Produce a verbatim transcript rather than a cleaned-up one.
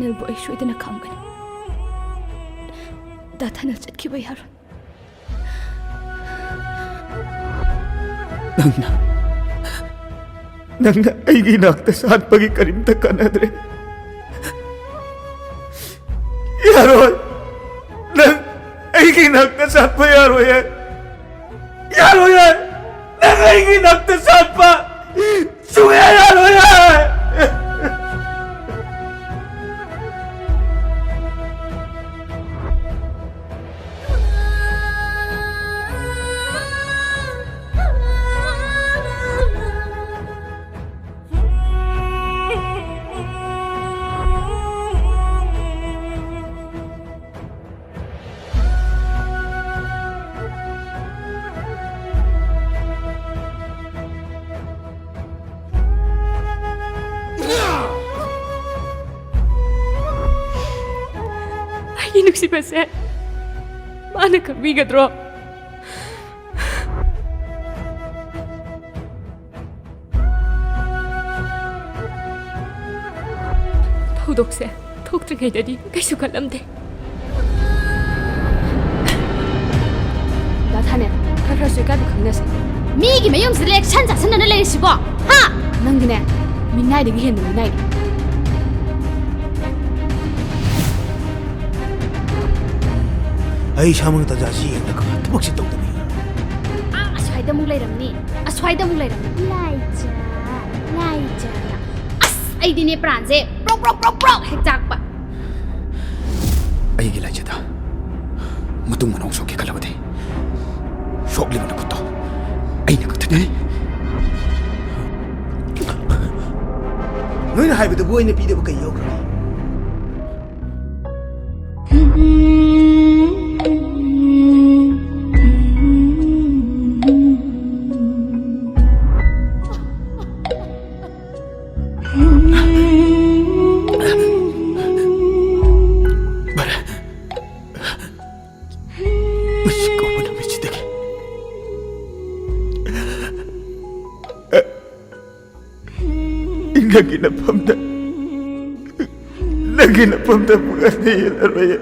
ꯅꯦꯜꯕꯨ ꯑꯩ ꯁꯣꯏꯗꯅ ꯈꯪꯒꯅꯤ꯫ ꯗꯥ ꯊꯥꯅꯦꯜ ꯆꯠꯈꯤꯕ ꯌꯥꯔꯣꯏ꯫ ꯅꯪꯅ, ꯅꯪꯅ ꯑꯩꯒꯤ ꯏꯅꯥꯛꯇ ꯁꯥꯠꯄꯒꯤ ꯀꯔꯤꯝꯇ ꯀꯥꯟꯅꯗ꯭ꯔꯦ꯫ ꯌꯥꯔꯣꯏ꯫ ꯅꯪ ꯑꯩꯒꯤ ꯏꯅꯥꯛꯇ ꯁꯥꯠꯄ ꯌꯥꯔꯣꯏꯌꯦ꯫ ꯌꯥꯔꯣꯏꯌꯦ꯫ ꯅꯪ ꯑꯩꯒꯤ ꯏꯅꯥꯛꯇ ꯁꯥꯠꯄ ꯁꯨꯡꯌꯥ ꯌꯥꯔꯣꯏꯌꯦ꯫ ꯑꯩꯒꯤ ꯅꯨꯡꯁꯤꯕꯁꯦ ꯃꯥꯅ ꯈꯪꯕꯤꯒꯗ꯭ꯔꯣ? ꯊꯧꯗꯣꯛꯁꯦ ꯊꯣꯛꯇ꯭ꯔꯤꯉꯩꯗꯗꯤ ꯀꯩꯁꯨ ꯈꯜꯂꯝꯗꯦ꯫ ꯗꯥ ꯊꯥꯅꯦꯜ, ꯈꯔ ꯈꯔꯁꯨ ꯏꯀꯥꯏꯕ ꯈꯪꯅꯁꯦ꯫ ꯃꯤꯒꯤ ꯃꯌꯨꯝꯁꯤꯗ ꯂꯦꯛꯁꯟ ꯆꯥꯁꯟꯗꯅ ꯂꯩꯔꯤꯁꯤꯕꯣ? ꯍꯥ? ꯅꯪꯗꯤꯅꯦ, ꯃꯤꯅꯥꯏꯗꯒꯤ ꯍꯦꯟꯕ ꯃꯤꯅꯥꯏꯅꯤ꯫ ꯑꯩ ꯏꯁꯥꯃꯛꯅ ꯇꯥꯟꯖꯥꯁꯤ ꯌꯦꯡꯂꯒ ꯊꯕꯛꯁꯤ ꯇꯧꯗꯕ ꯌꯥꯔꯣꯏ꯫ ꯑꯥ, ꯑꯁ꯭ꯋꯥꯏꯗ ꯑꯃꯨꯛ ꯂꯩꯔꯝꯅꯤ, ꯑꯁ꯭ꯋꯥꯏꯗ ꯑꯃꯨꯛ ꯂꯩꯔꯝꯅꯤ꯫ ꯂꯥꯏꯖꯥ, ꯂꯥꯏꯖꯥꯅ꯫ ꯑꯁ, ꯑꯩꯗꯤꯅꯦ ꯄ꯭ꯔꯥꯟꯁꯦ ꯄ꯭ꯔꯣꯛ, ꯄ꯭ꯔꯣꯛ, ꯄ꯭ꯔꯣꯛ, ꯄ꯭ꯔꯣꯛ ꯍꯦꯛ ꯆꯥꯛꯄ꯫ ꯑꯩꯒꯤ ꯂꯥꯏꯖꯥꯗ ꯃꯇꯨꯡ ꯃꯅꯥꯎ ꯁꯣꯛꯀꯦ ꯈꯜꯂꯕꯗꯤ, ꯁꯣꯛꯂꯤꯕ ꯅꯈꯨꯠꯇꯣ ꯑꯩꯅ ꯀꯛꯊꯠꯀꯅꯤ꯫ ꯅꯣꯏꯅ ꯍꯥꯏꯕꯗꯨꯕꯨ ꯑꯩꯅ ꯄꯤꯗꯕ ꯀꯩ ꯌꯥꯎꯈ꯭ꯔꯒꯦ? ꯐꯔꯦ꯫ ꯉꯁꯤ ꯀꯧꯕ ꯅꯨꯃꯤꯠꯁꯤꯗꯒꯤ ꯏꯪꯒꯪꯒꯤ ꯅꯐꯝꯗ ꯅꯪꯒꯤ ꯅꯐꯝꯗ ꯄꯨꯡ ꯑꯅꯤ ꯍꯦꯜꯂꯔꯣꯏꯌꯦ꯫